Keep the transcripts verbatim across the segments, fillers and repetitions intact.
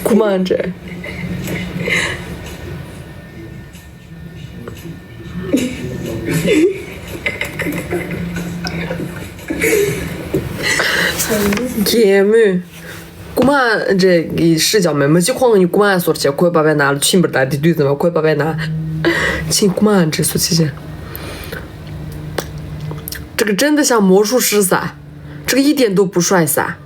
ཁུ་མ་འདྲེ། རྒྱལ་མོས། རྐུ་མ་འདྲེ་གི་ཧྲི་ཅང་མེད་མི་གཅིག་ཁོང་གཉིས་རྐུ་མ་སོར་བྱས་ཁོའི་པ་ཕའི་ནང་ལ་ཕྱིན་པར་ད་དེ་དུས་ཙམ་པ་ཁོའི་པ་ཕའི་ནང་ཕྱིན། རྐུ་མ་འདྲེ་སོ་ཆི་ཆེ། 这个真的像魔术师撒，这个一点都不帅撒。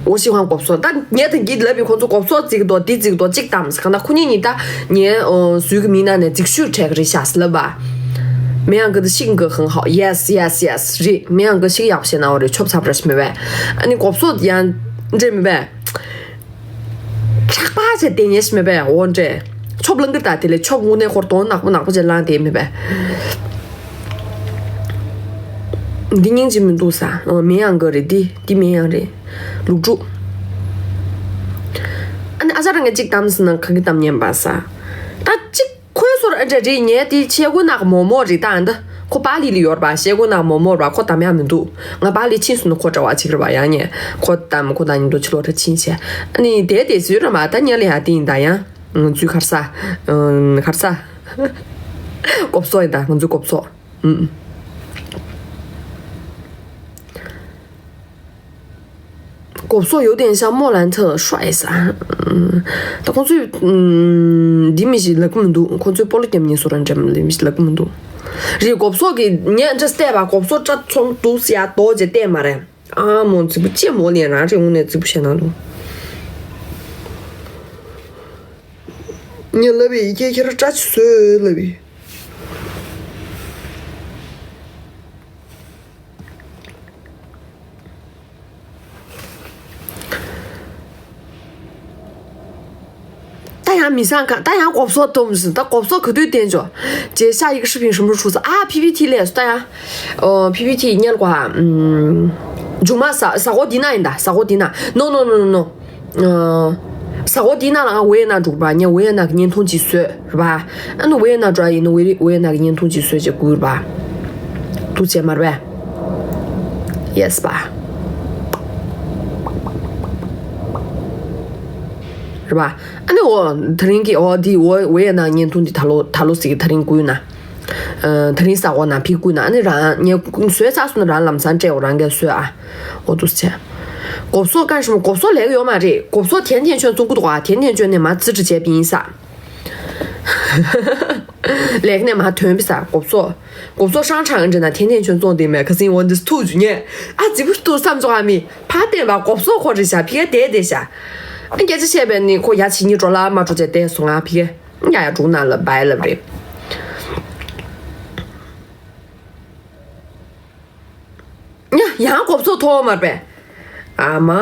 我喜欢 གོབ་སོ། ད་ངས་ད་གིས་ལབ་པའི་ཁོང་ཚོ་གོབ་སོ་རྫིག་དོ་འདི་རྫིག་དོ་གཅིག་དམ་གང་ད་ཁོ་གཉིས་གཉིས་ད་ངའི་ཟུའི་གི་མིང་ནང་ནས་རྫིག་ཤོས་གྲས་རེད་ཤག་ཟེར་ལབ་པ། 美羊哥的性格很好。Yes, yes, yes. རེད། 美羊哥 ཤི་གི་ཡག་པོ་བྱས་ན་འོ་རེད། ཆོབ་ཚབ་ར་ཞིག་མེད་པས། ཨ་ནི་གོབ་སོ་ཡང་འདྲེ་མེད་པས། ཁྲག་པ་བྱས་དེ་ཉེ་ཞིག་མེད་པས་འོ་འདྲེ། ཆོབ་ལང་གི་ད་དེ་ལས་ཆོབ་དངོས་གནས་ཁོར་དོན་ནག་པོ་ནག་པོ་བྱས་ལང་དེ་མེད་པས། འདི་སྙིང་རྗེ་མི་འདུག་ས། ཨ། 美羊哥 རེད། འདི་འདི་美羊 རེད། ལུག་ཕྲུག་ཨ་ནི་ཨ་ཅག་རང་གིས་གཅིག་གཏམ་ཟིན་ན་ག་གི་གཏམ་ཉན་པ་ས། ད་གཅིག་ཁོའི་སོར་ཨ་འདྲ་རེད། ངས་དེ་ཆས་གོས་ནག་མོག་མོག་རེད། ད་འདི་ཁོ་པཱ་ལི་ལ་ཡོད་རེད་པ། ཆས་གོས་ནག་མོག་མོག་རེད་པ། ཁོ་གཏམ་ཡག་མི་འདུག་ང་པཱ་ལི་ཕྱིན་སོང་ན་ཁོ་འདྲ་བ་ཅིག་རེད་པ། ཡང་ངས་ཁོ་གཏམ་ཁོ་ད་ཉིན་དུ་ཕྱི་ལོགས་ར་ཕྱིན་བྱས་ཨ་ནི་དེ་དེ་ཟོས་ར་མ་ད་ཉལ་ལ་ཡ་དེ་ཡིན་ད་ཡང་ང་ཚོའི་གར་ས་གར་ས་གོབ་སོ་ཡིན་ད། ང་ཚོའི་གོབ་སོ། ཨུམ། 国手有点像莫兰特帅啥。ད་ཁོང་ཚོས་འདི་མི་ཞིག་ལབ་ཀྱི་མི་འདུག་ཁོང་ཚོས་སྤོ་ལོ་རྒྱབ་ཉེན་སོ་ར་འདྲ་མི་ཞིག་ལབ་ཀྱི་མི་འདུག་རེད། 国手གི་ངས་འདྲ་བལྟས་པ་国手སྐྲ་ཚོམ་འདུག་ཟེར་ཡ་དོ་ཅེས་བལྟས་མ་རེད། ཨ་མོ་རྫིག་པོ་ཅེས་མོ་ལན་རང་རེད། དངོས་གནས་རྫིག་པོ་བཤད་ན་འདུག་ངས་ལབ་པའི་ཡི་གེ་ཁྱེད་རང་སྐྲ་ཅིག་བཟོས་ལབ་པའི། ད་ཡང་མི་སང་ག་ད་ཡང་国手སྟོབས་ཟིན། ད་国手ག་དུས་བསྟན་ཆོག་རྗེས་下一个视频什么时候出啊？PPT ལས་སུ་ད་ཡང་ཨོ་PPT ཉལ་གོ་ཨ། མཇུག་མ་ས་ས་གོ་འདི་ན་ཡིན་ད། ས་གོ་འདི་ན། No, no, no, no, no. ཨ། ས་གོ་འདི་ན་ལ་ང་ཝེ་ན་འགྲོ་གི་རེད་པ། ངས་ཝེ་ན་གི་བརྙན་ཐུང་ཅིག་བཟོས་རེད་པ། ཨ་ནི་ཝེ་ན་འགྲོ་ཡིན་ན་ཝེ་ཝེ་ན་གི་བརྙན་ཐུང་ཅིག་བཟོས་བྱས་དགོས་རེད་པ། འདུག་བྱས་མ་རེད་པས། Yes 吧། རེད་པ། ཨ་ནི་འོ་དེ་རིང་གི་འོ་འདི་འོ་ཝེ་ན་བརྙན་ཐུང་འདི་ད་ལོ་ད་ལོ་ཟིག་གི་དེ་རིང་དགོས་ན། ཨ། དེ་རིང་ས་གོ་ན་ཕི་དགོས་ན་ཨ་ནི་རང་ངས་བཟོས་ཚར་སོང་ན་རང་ལམ་སང་སྤྲད། འོ་རང་གིས་བཟོས་ཨ། འོ་འདུག་བྱས། 国手干什么？国手ལས་ཀ་ཡོད་མ་རེད། 国手天天圈中国的话，天天圈ནས་མ་ཙི་ཙི་བྱས་པ་ཡིན་ས། ལས་ཀ་ནས་མ་ཐོན་པ་ས་国手། 国手商场འདྲ་ན་天天圈中的没，可是我的兔子呢？ཨ་རྫིག་པོ་ཏུ་བསམ་ཚོགས་ཨ་མི་ཕ་བསྟན་པ་国手ཁོ་རེད་ཤག་ཕི་ག་བསྡད་བསྡད་ཤག་ཨ་སྐད་ཆ་བཤད་པས་ནི་ཁོ་ཡ་ཕྱི་ཉིན་འགྲོ་ལ་མ་འགྲོ་བྱས་བསྡད་སོང་ང་ཕི་ག་ཡ་ཡ་འགྲོ་ན་ལབ་བའི་ལབ་རེད། ཡ་ཡང་国手ཐོག་མར་པས། ཨ་མ།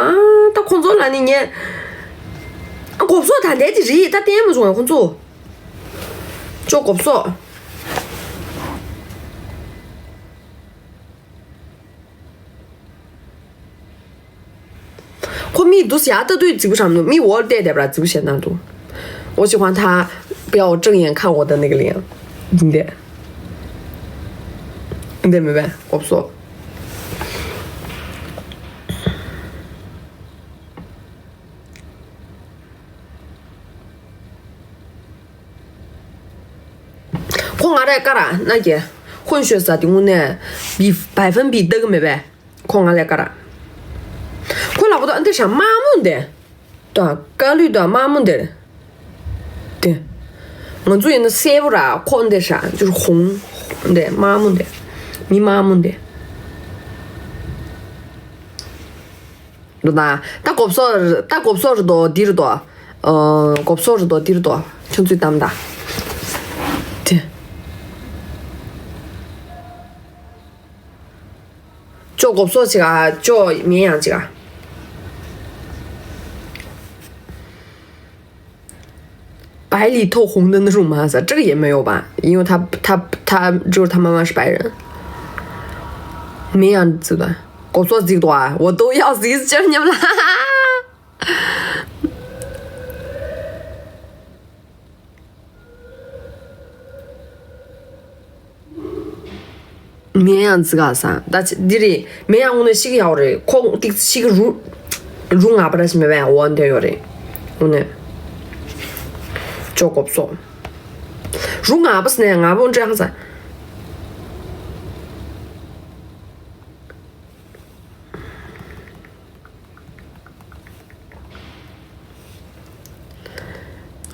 ད་ཁོང་ཚོ་ལ་ནི་ངས་国手ད་འདས་ཀྱི་རེད། ད་བསྟན་མ་བྱུང་བས་ཁོང་ཚོ། ཅོ་国手། ཁོ་མིག་འདུག་ཡ་ལྟ་དུས་རྫིག་པོ་བྱམས་འདུག་མིག་འོག་བལྟས་བསྡད་པ་ར་རྫིག་པོ་བྱས་ན་འདུག我喜欢他，不要我正眼看我的那个脸。འདི་འདི་མི་བས་国手། ཁོ་ང་རས་ཀ་ར་ན་གྱེ། 混血ཟ་དེ་དངོས་གནས་比百分比得个没呗。ཁོ་ང་ལས་ཀ་ར། ཁོ་ལ་པོ་ཏོ་ཨ་འདི་ཧྲ་དམར་མོ་འདི། དང་ཀ་ལུས་དང་དམར་མོ་འདི། དེ། ང་ཚོ་ཡིན་ན་སེར་པོ་ར་ཁོ་འདི་ཧྲ་ཅུར་ཧོང་། འདི་དམར་མོ་འདི། མི་དམར་མོ་འདི། འདུག་ན། ད་国手་ད国手རེད་དོ་འདི་རེད་དོ། ཨ།国手རེད་དོ་འདི་རེད་དོ། ཁྱོད་ཚོས་གཏམ་ད། དེ། ཅོ་国手ཅིག་ཨ། ཅོ་美羊ཅིག་ཨ། 白里透红的那种吗？这个也没有吧，因为他他他就是他妈妈是白人。美羊子的，国手这个多啊，我都要死一次，你们啦。 美羊子个啥？但是你的美羊我那是个要的，空的是个如。རུ་ང་པ་ར་ཞིག་མེད་པའི་འོ་འདོད་ཡོད་རེད། འོ་ནས། ཅོ་གོབ་སོ། རུ་ང་པ་སི་ནས་ང་པོ་འདྲ་ཧ་ས།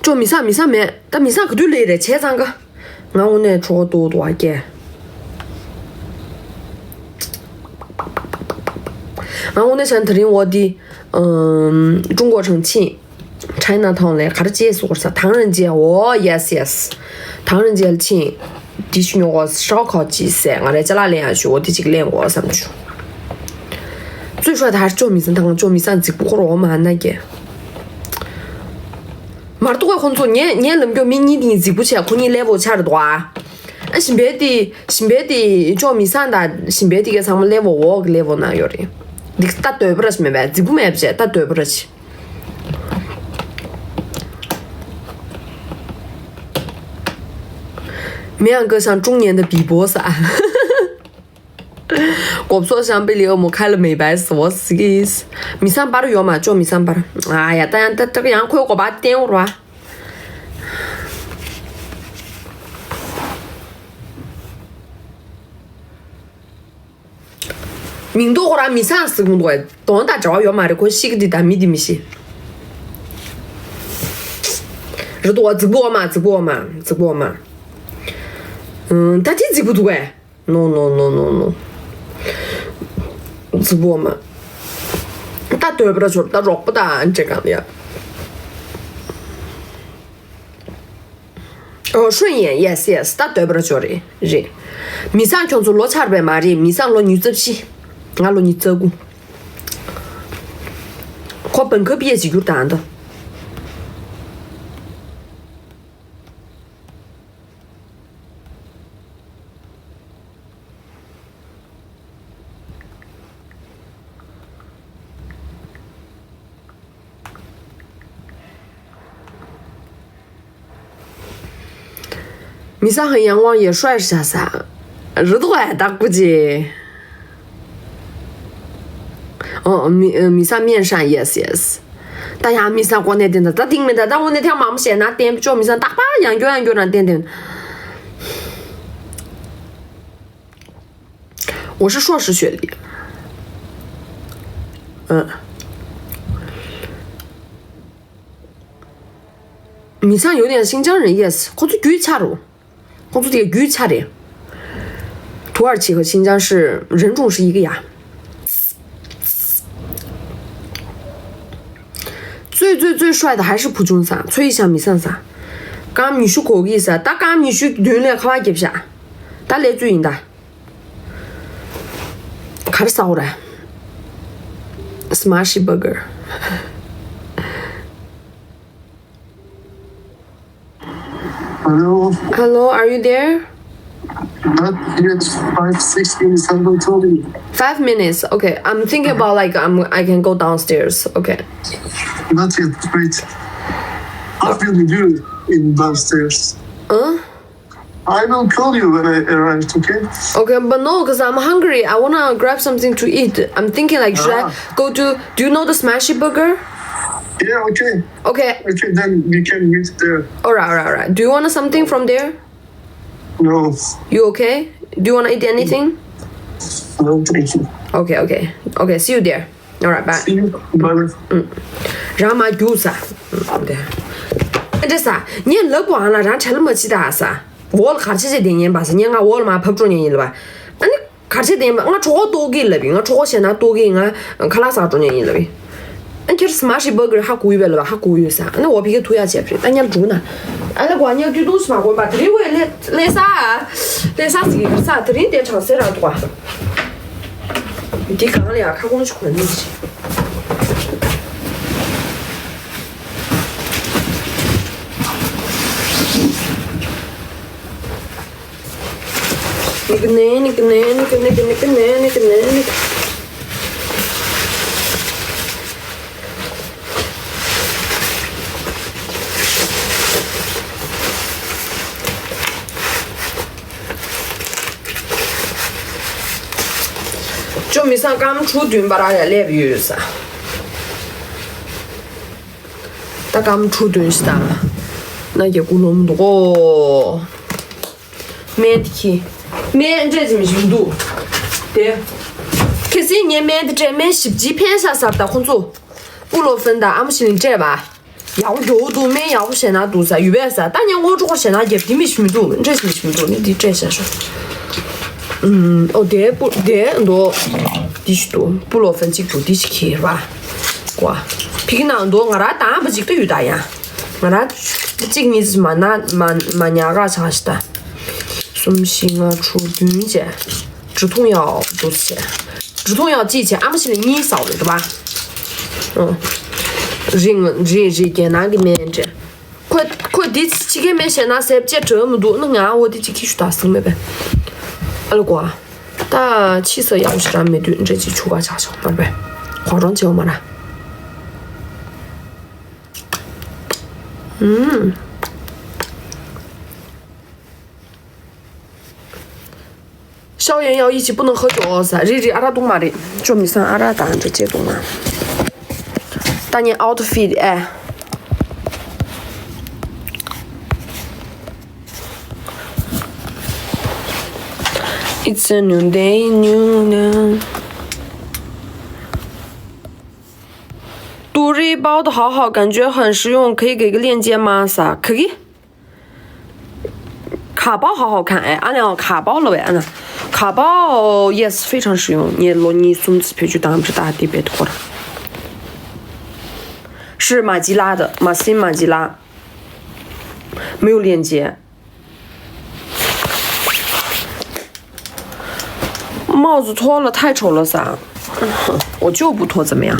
ཅོ་མི་ས་མི་ས་མེད་ད་མི་ས་ག་དུས་ལས་རེད་བྱས་ཙང་ཀ། ང་དངོས་གནས་གྲོགས་ཏོག་ཏོག་ཨ་ཀྱེ། ང་དངོས་གནས་བྱས་ན་དེ་རིང་འོ་འདི། ཀྲུང་གོ་ཁྲང་ཆིན། Chinatown ལས་ག་རེ་བྱས་སུ་གོར་ས་唐人街འོ་yes yes། 唐人街ལ་ཕྱིན། འདི་ཤི་ཉོ་གོ་ཤའོ་ཁའོ་ཅི་ཟེར་ང་རའི་ཅ་ལག་ལེན་ཡ་ཞུ་འོ་འདི་ཅིག་ལེན་གོ་བསམ་བྱུང་། ཚུལ་ཤོད་ད་ཧར་ཅོ་མི་ཟན་དང་ཅོ་མི་ཟན་རྫིག་པོ་ཁོ་རོ་མ་ན་གེ། མར་ཏོག་ཁོང་ཚོ་ངས་ངས་ལམ་གྱོ་མི་གཉིས་དེ་རྫིག་པོ་བྱས་ཁོ་གཉིས་ལེ་བོ་ཆར་འདུག་ཨ། ཨ་ཞིམ་པའི་དེ་ཞིམ་པའི་དེ་ཅོ་མི་ཟན་དང་ཞིམ་པའི་དེ་གས་ཚང་མ་ལེ་བོ་འོག་ལེ་བོ་ན་ཡོད་རེད། འདི་ལྟ་འདོད་པ་ར་ཞིམ་པའི་རྫིག་པོ་མེད་པ་བྱས་ལྟ་འདོད་པ་ར་ཞིམ། 没有个像中年的比伯撒。国错像贝里恶魔开了美白死我死个意思。米上班有嘛，做米上班。哎呀，当然，他这个羊盔我把它颠过来。མིང་ཐོ་ཁོ་རང་མི་སང་ཟིག་མི་འདུག་གས། དོན་དང་འབྲེལ་བ་ཡོད་མ་རེད། ཁོ་ཤི་གི་འདི་དང་མི་འདི་མི་ཤི། རི་དོ་བ་རྫིག་པོ་བ་མ་རྫིག་པོ་བ་མ་རྫིག་པོ་བ་མ། ཨུམ། ད་དེ་རྫིག་པོ་འདུག་གས། No no no no no. རྫིག་པོ་བ་མ། ད་འདོད་པར་ཆོར་ད་རོགས་པ་དང་འབྲེལ་གང་ཡ། ཨོ་ཧྲུན་ཡན། Yes yes. ད་འདོད་པར་ཆོག་རེད་རེད། མི་སང་ཁྱོད་ཚོ་ལོ་ཆར་བས་མ་རེད། མི་སང་ལོ་ཉི་ཤུ་རྩ་བཞི། ང་ལོ་ཉི་ཤུ་རྩ་དགུ། ཁོ་本科毕业几句单的。 米萨和阎王爷帅是啥啥？日头还大估计。哦，米呃米萨面善，yes yes。大家米萨国内真的，他听没得，但我那天妈妈写那点就米萨大把研究研究那点点。 我是硕士学历。嗯。米萨有点新疆人，yes。 ཁོ་ཚོ་རྒྱུས་ཆ་རུ། ཁོ་ཚོ་དེ་རྒྱུས་ཆ་རེད། 土耳其和新疆是人种是一个呀。 最最最帅的还是普琼桑，崔一翔米桑桑。刚米叔口给啥？大刚米叔对来卡哇吉下。大来最近的。卡尔萨乌的。Smash burger。 Hello. Hello, are you there? Not yet. Five, six minutes. Haven't told me. Five minutes. Okay, I'm thinking about like I'm I can go downstairs. Okay. Not yet. Wait. What will you do in downstairs? Huh? I will call you when I arrive. Okay. Okay, but no, because I'm hungry. I wanna grab something to eat. I'm thinking like, should I go to? Do you know the Smashy Burger? Yeah. Okay. Okay. Okay. Then we can meet there. All right, all right, all right. Do you want something from there? No. You okay? Do you want to eat anything? No, thank you. Okay, okay. Okay, see you there. All right, bye. See you. Bye. ཨུམ། རང་མ་རྒྱུགས་ས། ཨུམ། དེ། ཨ་འདྲ་ས། ངས་ལབ་པོ་ཨ་ལ་རང་བྲེལ་མ་བྱེད་ད་ས། འོག་ལ་གར་ཆེ་ཆེ་དེ་ཉན་པ་ས། ངས་ང་འོག་ལ་མ་ཕབ་འགྲོ་ཉན་ཡིན་ལ་བ། ཨ་ནི། གར་ཆེ་དེ་ཡིན་པ་ང་གྲོགས་པོ་ལྟོགས་ཀྱི་ལབ་ཡིན། ང་གྲོགས་པོ་བྱས་ན་ལྟོགས་ཀྱི། ང་ཁ་ལག་ཟ་འགྲོ་ཉན་ཡིན་ལབ་ཡིན། ཨ་ཁྱེར་སི་མ་ཤི་བར་གར་ཧ་གོ་ཡོད་པས་ལབ་པ། ཧ་གོ་ཡོད་ས། ཨ་ནི་འོ་ཕི་ཁེ་ཐུ་ཡ་བྱས་པ་རེད། ད་ཉལ་འགྲོ་ན། ཨ་ལེ་གོ་ཉལ་རྒྱུ་འདུག་སི་མ་གོན་པ་དེ་རིང་བས་ལས་ལས་ས། ལས་ས་ཟིག་གི་ས་དེ་རིང་དེ་གྲང་སེ་ར་འདུག་པ། འདི་གང་ལ་ཡ་ཁ་སྐོང་ཞིག་གོན་ནི་ཞིག་ཅོ་མི་སང་སྐར་མ་དྲུག་བདུན་བར་ཡ་སླེབས་ཡོད་ས། སྐམ་ཁྲུ་དོན་ཞིག་དང་། ན་རྒྱ་ཀུ་ལོམ་འདུག་གོ། སྨན་དེ་ཁྱི། སྨན་འདྲས་ཅིག་མི་ཞིག་འདུག་དེ། ཁྱེད་སྲིད་ངས་སྨན་དེ་སྤྲད། སྨན་ཞིབ་ཅིག་ཕན་ཤ་ཟར་དང་ཁོང་ཚོ། སྤུ་ལོ་ཧྥན་དང་ཨ་མ་ཞིག་ནས་སྤྲད་པ། ཡག་པོ་འགྲོ་འདུག་སྨན་ཡག་པོ་བྱས་ན་འདུག་ས་ཡུ་བས་ས་ད་ཉན་ངོ་ཀྲོ་གོ་བྱས་ན་རྒྱབ་དེ་མི་ཞིག་མི་འདུག་འདྲས་མི་ཞིག་མི་འདུག་ནི་དེ་སྤྲད་བྱ་ཤོག་ཨོ་དེ་སྤུ་དེ་འདོ། དེ་ཞིག་འདུག་སྤུ་ལོ་ཧྥན་གཅིག་འདུག་དེ་ཞིག་ཁྱེར་བ། ཀོ། ཕི་གི་ནང་འདོ་ང་ར་དང་པ་ཅིག་ཏུ་ཡོད་ད་ཡ། ང་ར་གཅིག་གཉིས་མ་ན་མ་མ་ཉག་ག་ཆགས་ཤི་ད། གསུམ་བཞི་ལྔ་དྲུག་བདུན་བཅས།止痛药འདུག་ཟེར།止痛药ཅིག་བྱས་ཨ་མ་ཞིག་ལ་གཉིས་ཟ་བ་རེད་པ། ཨོ། རིང་རེད་རེད་རྒྱལ་ནང་གི་སྨན་རེད། ཁོ་ཁོ་འདི་ཕྱི་རྒྱལ་སྨན་བཤད་ན་ཟེར་བཅད་གྲོལ་མི་འདུག་ན་ང་འོ་དེ་ཅིག་ཁྱི་ཤུ་དག་སྲིང་མེད་པས། ཨ་ལ་གོ་ཨ། ད་ཕྱི་ས་ཡག་ཞིག་རང་མེད་དུས་འདྲ་ཅིག་ཆུ་ག་ཆག་ཆག་མར་པས། གོ་རོང་ཆེ་བ་མ་ར། ཨུམ། 消炎药一起不能喝酒ཟེར། རེད་རེད། ཨ་རག་འཐུང་མ་རེད། ཅོ་མི་སང་ཨ་རག་དང་འདྲ་བྱེད་འདུག་ང་། ད་ངའི་outfit ཨེ། It's a new day, new day. 独立包的好好，感觉很实用，可以给个链接吗？啥？可以。 卡包好好看，哎，俺俩卡包了喂，俺卡包 yes 非常实用，你罗尼松子陪去当时大地被拖了。是马吉拉的，马辛马吉拉，没有链接。帽子脱了太丑了撒。 我就不脱怎么样？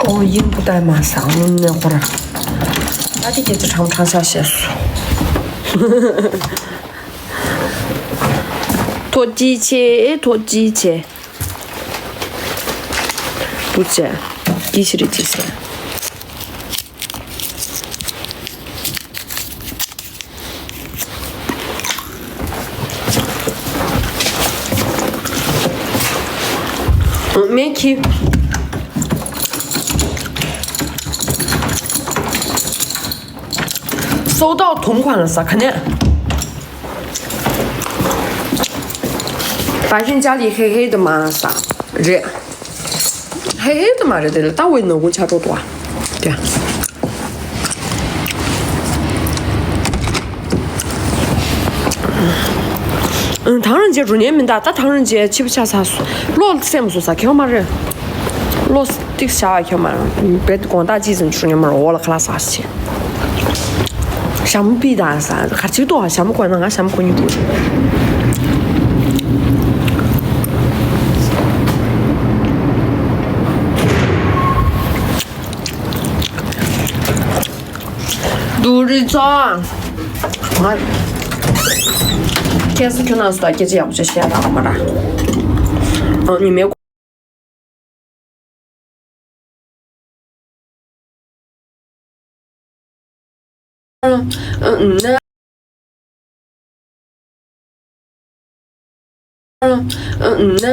哦，烟不带嘛，嗓子那会儿，他的也是常常下血水。拖机器，拖机器。 不是，机器的机器。嗯，没去。 收到同款了撒，肯定。白天家里黑黑的嘛撒，热，黑黑的嘛热的了，但我也能够掐住多啊，对啊。嗯，唐人街如年没大，但唐人街吃不下啥，落这么说啥，给我妈热，落。 ཏིག་ཤ་ཁྱོད་མ་རང་བེད་དགོང་དག་ཅི་ཙམ་ཆུ་ཉམས་མ་རང་འོག་ལ་ཁ་ལག་ཟ་ཞིང་། ཞྭ་མོ་པི་དང་ཟ་ག་ཅིག་ཏུ་ཞྭ་མོ་གོན་ན་ང་ཞྭ་མོ་གོན་ཉི་པོ། དུ་རི་ཙོ། ང་ཁྱེད་སུ་ཁྱོད་ན་སུ་དང་སྐད་ཆ་ཡག་པོ་བྱས་བཤད་དང་མ་ར། ཨ་ཉི་མའི།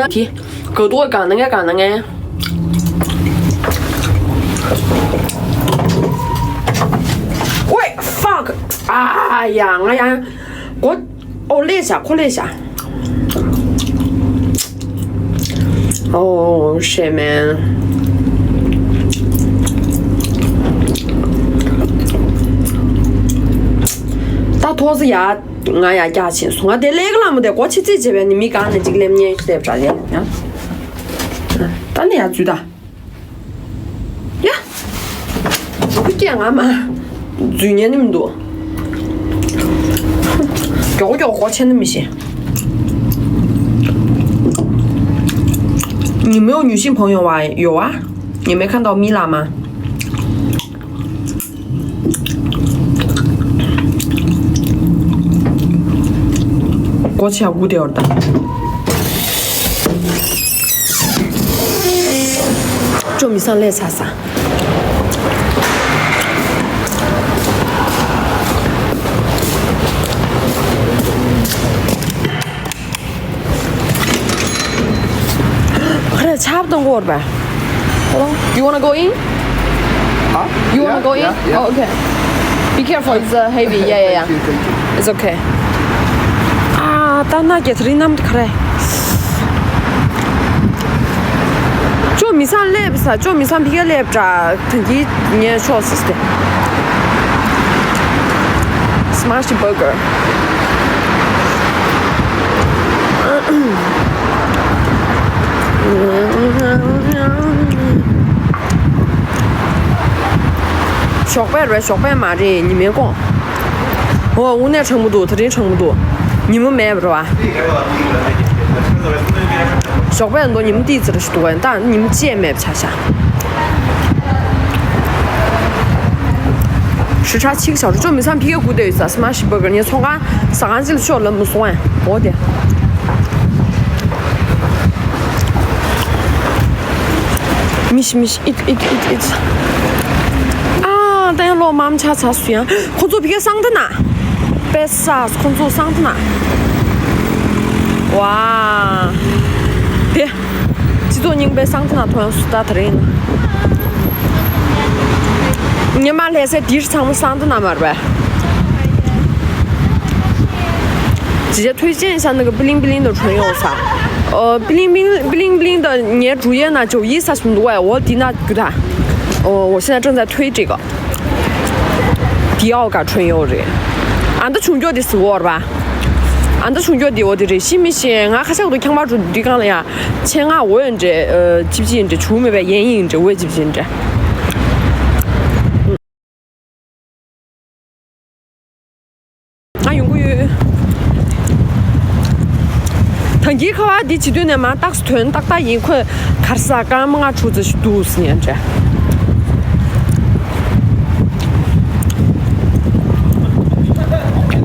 དེ་ག་དུ་གང་ན་ངས་གང་ན་ངས། ཝེ། ཕག་ཨ་ཡ་ང་ཡང་གོ། ཨོ་ལེ་ཤ་ཁོ་ལེ་ཤ། Oh shit man. ད་ཐོག་ས་ཡ་ང་ཡ་རྒྱག་ཕྱིན་སོང་། ང་དེ་ལས་ཀ་ལ་མོ་དེ་གོ་ཆི་ཙི་བྱེད་པའི་ནི་མི་གང་ནས་ཅིག་ལེམ་ཉེ་ལྟེབ་དྲ་ལེ་ཡ། ད་ནི་ཡ་འཛུལ་ད། ཡ། འགྲོ་གི་སྐད་ང་མ། འཛུལ་ཉན་ནི་མི་འདུག་མགྱོགས་མགྱོགས་སྒོ་ཕྱེ་ན་མི་ཤེས། 你没有女性朋友吗？有啊。你没看到米拉吗？ ཀོ་ཆ་དགུ་དེ་བར་ད། ཅོ་མི་སང་ལས་ཚ་ས། ཆབ་དང་གོར་བ། Hold on. You wanna go in? Huh? You wanna Yeah, go in? yeah, yeah. Oh, okay. Be careful, it's uh, heavy. Yeah, yeah, yeah. Thank you, thank you. It's okay. ཨ་ད་ན་གེ་ཐ་རི་ནམ་ཁ་རེ། ཅོ་མི་སང་ལེབ་ས་ཅོ་མི་སང་ཕི་ག་ལེབ་ཏྲ་ཐང་གི་ཉེ་ཤོ་སི་སྟེ། Smash burger. ཞོགས་པ་རེད། ཞོགས་པ་མ་རེད། ཉི་མའི་གོང་། ཨོ་དངོས་གནས་གྲང་མོ་འདུག་ད་རིང་གྲང་མོ་འདུག་ཉི་མ་མེད་པ་རེད་བ། ཞོགས་པ་འདུག་ཉི་མ་ཏིག་ཙི་རེ་ཞིག་འདུག་བ། ད་ཉི་མ་ཅེས་མེད་པ་ཆགས་ཤག་ཧྲི་ཁྲ་ཆིག་ཞག་རུ་ཅོ་མི་སང་ཕི་ག་སྒུག་བསྡད་ཡོད་ས། སི་མ་ཤི་བར་གར་ངའི་ཚོང་ཁང་ཟ་ཁང་ཅིག་ལ་ཤོག་ལབ་མ་སོང་ཨ། འོ་དེ། མི་ཤི་མི་ཤི་ཨིད་ཨིད་ཨིད་ཨིད། ཨ་ད་ཡང་ལོ་མམ་ཆ་ཚ་སུ་ཡང་ཁོ་ཚོ་ཕི་ག་སང་ད་ན། པེ་ས་ཁོ་ཚོ་སང་ད་ན། ཝ། དེ། སྤྱི་ཚོགས་རྙིང་པའི་སང་ཏི་ན་ཐོན་སུ་ད་ད་རེད་ན། ཉི་མ་ལྷ་སའི་དིར་ཚང་མ་སང་ཏི་ན་མར་བས། ཇི་ཇ་ཐུའི་ཅན་ཤ་ནི་གི་པི་ལིང་པི་ལིང་དུ་ཁྲོན་ཡོང་ས། ཨོ་པི་ལིང་པི་ལིང་པི་ལིང་པི་ལིང་དུ་ཉལ་འགྲོ་ཡས་ན་ཇོ་ཡིས་ས་སུ་འདུག་བས། འོ་དི་ན་རྒྱུ་ད། ཨོ་འོ་ཤ་ན་ཀྲང་ཛ་ཐུའི་ཀྲིག་གི། དི་ཨའོ་ག་ཁྲོན་ཡོད་རེད། ཨ་ད་ཆུང་སྐྱོ་དེ་སི་འོར་བ། ཨ་ད་ཆུང་སྐྱོ་དེ་འོ་དེ་རེད། ཤི་མི་ཤི་ང་ཁ་ཤག་ཏུ་ཁྱང་མ་འགྲོ་དུས་གང་ལ་ཡ། ཆེ་ང་འོ་ཡོད་འདྲེ། ཅིབ་ཅིབ་ཡིན་འདྲེ། ཆུ་མེད་པའི་ཡན་ཡིན་འདྲེ། འོ་ཅིབ་ཅིབ་ཡིན་འདྲེ། ང་ཡོང་གི་ཡོད། ད་གིན་ཁ་བ་འདི་བྱེད་དུས་ནས་མ་རྟགས་སུ་ཐོན་ཏག་ཏག་ཡིན། ཁོས་གར་ས་སྐར་མ་ལྔ་དྲུག་ཙམ་ཞིག་འདུག་ཟེར་ཡང་འདྲ།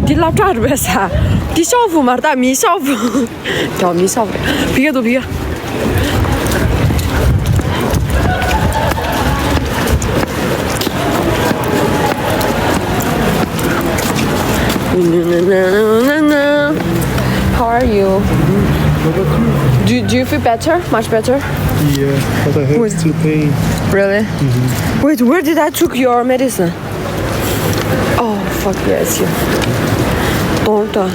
འདི་སློབ་གྲྭ་རེད་པས་ས། འདི་ཤོག་བུ་མ་རེད་ད། མི་ཤོག་བུ། ཀྱང་མི་ཤོག་བུ་ཕི་ག་འདུག་ཕི་ག། How are you? Do, do you feel better? Much better? Yeah, but I have Wait. still pain. Really? Wait, where did I took your medicine? Oh, fuck, yeah, it's here. Don't, uh,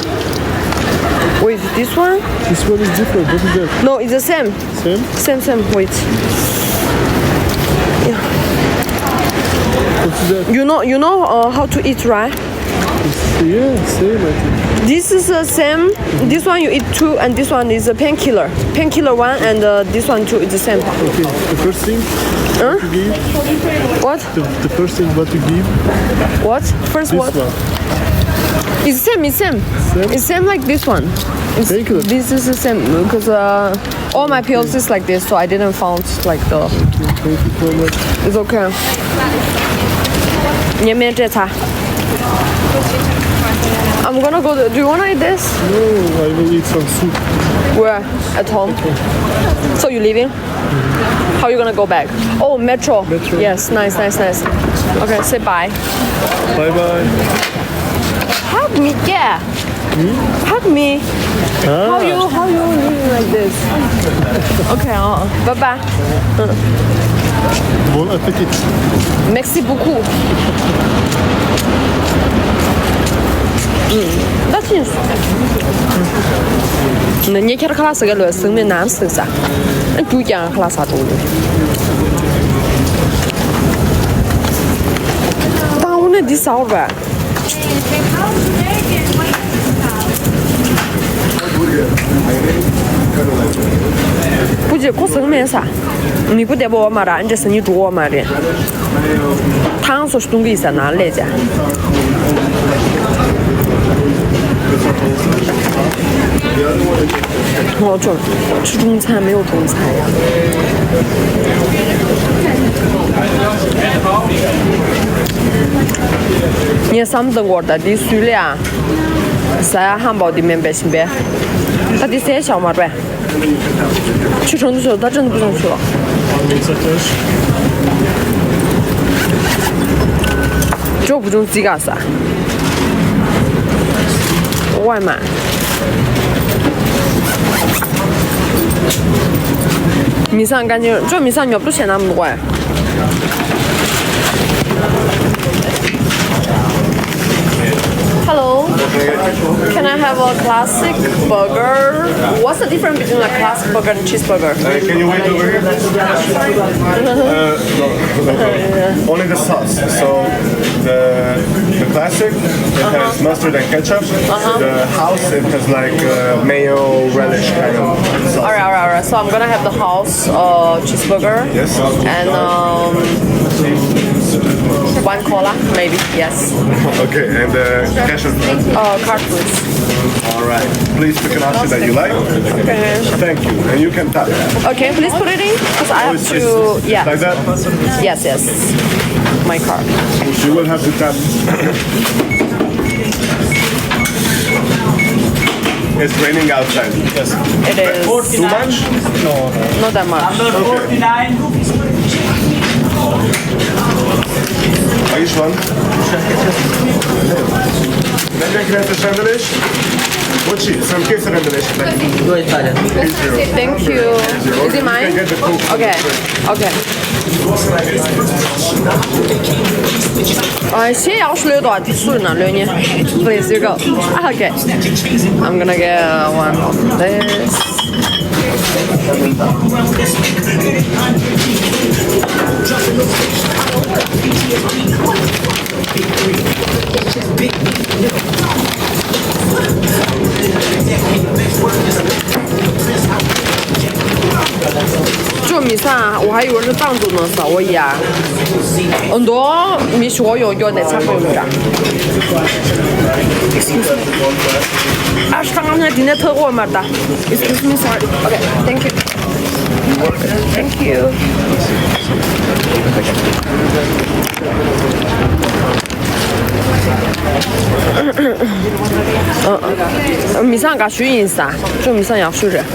wait, this one? This one is different. What is that? No, it's the same. Same? Same, same. Wait. Yeah. What's that? You know, you know uh, how to eat, right? It's, yeah, same, I think. This is the same. This one you eat two, and this one is a painkiller. Painkiller one, and uh, this one too is the same. Okay, the first thing Huh? to give. What? The, the first thing what you give? What? First This what? one. It's same, it's same. Same? It's same like this one. It's, Thank you. This is the same because uh, all my pills is like this, so I didn't found like the. Thank you so much. It's okay. ཉེ་མེད་སྤྲད་ཚ། I'm gonna go. Do you wanna eat this? No, I will eat some soup. Where? At home. So you leaving? How you gonna go back? Oh, metro. Metro. Yes, nice, nice, nice. Okay, say bye. Bye bye. Hug me, yeah. Hmm? Hug me. Ah. How you how you living like this? Okay, uh, bye bye. Bon appétit. Merci beaucoup. ད་ཅི་ཡིན་སོང་། ངས་ཁྱེད་ཁ་ལག་ཟ་ག་ལོས་ཟིང་མེད་ནམ་ཟིང་ས། རྒྱུ་ཀྱང་ཁ་ལག་ཟ་འགྲོ་གི་འདུག་ད་འོ་ན་འདི་ཟ་བར་བས། བུ་རྗེ་ཁོ་ཟིང་མེད་ས། མི་བུ་བདེ་པོ་བ་མ་ར་ཨ་འདྲ་ཟ་ནི་འགྲོ་བ་མ་རེད། ཐང་སོ་ཞིག་བཏུང་གི་ཡིན་ས་ན་ལས་བྱ། ངོ་ཅོར་ཆུ་ཀྲུང་ཚ་མེའོ་ཀྲུང་ཚ་ཡ། ངས་བསམ་བཏང་གོ་ད་འདི་སུས་ལས་ཨ། ཟ་ཡ་ཧམ་པའོ་འདི་མེན་པའི་ཞིམ་པས། ད་འདི་ཟས་བཞག་མ་རེད་པས། ཆུ་གྲང་དུ་ཆུ་ད་ཅན་དུ་བུ་ཆུ། ཅོག་བུ་ཆུང་རྩི་ག་ས། ཝའི་མ། མི་སང་དཀའ་ཉེན་ཅོ་མི་སང་ཉོབ་ཏོ་བྱས་ན་མི་འདུག་གས། Hello. Can I have a classic burger? What's the difference between a classic burger and cheeseburger? Uh, can you wait over here? Uh, no, no, no. Only the sauce. So the the classic, it has mustard and ketchup. The house, it has like uh, mayo relish kind of sauce. Alright, alright, alright. So I'm gonna have the house uh, cheeseburger. Yes. And um, one cola, maybe. Yes. Okay, and uh, cash on. Uh, card, please. All right. Please pick an option that you like. Okay. Thank you. And you can tap. Okay, please put it in because I have to. Yeah. Like that? Yes, yes. My card. You will have to tap. It's raining outside. Yes. It is. Too much? No. Not that much. Number forty-nine. Are you sure? Can I get a sandwich? Очень, сам кейс сандвич. Thank you. Is it mine? Okay. Okay. ཨ་ཤེས་ཡག་ཤོས་ལོས་དོ་དེ་སུ་ན་ལོས་ཉེ། Please, you go. Ah, okay. I'm gonna get uh, one of this. ཅོ་མི་ས་我还以为是藏族呢，啥我呀？很多米是我有有点差不多的。Excuse me. ཨ་ཤ་ང་ནི་དེ་ནས་ཐོག་འོ་མ་ད། Excuse me, sorry. Okay, thank you. Thank you. ཨ། མི་སང་དགའ་ཤོས་ཡིན་ས། ཅོ་མི་སང་ཡག་ཤོས་རེད།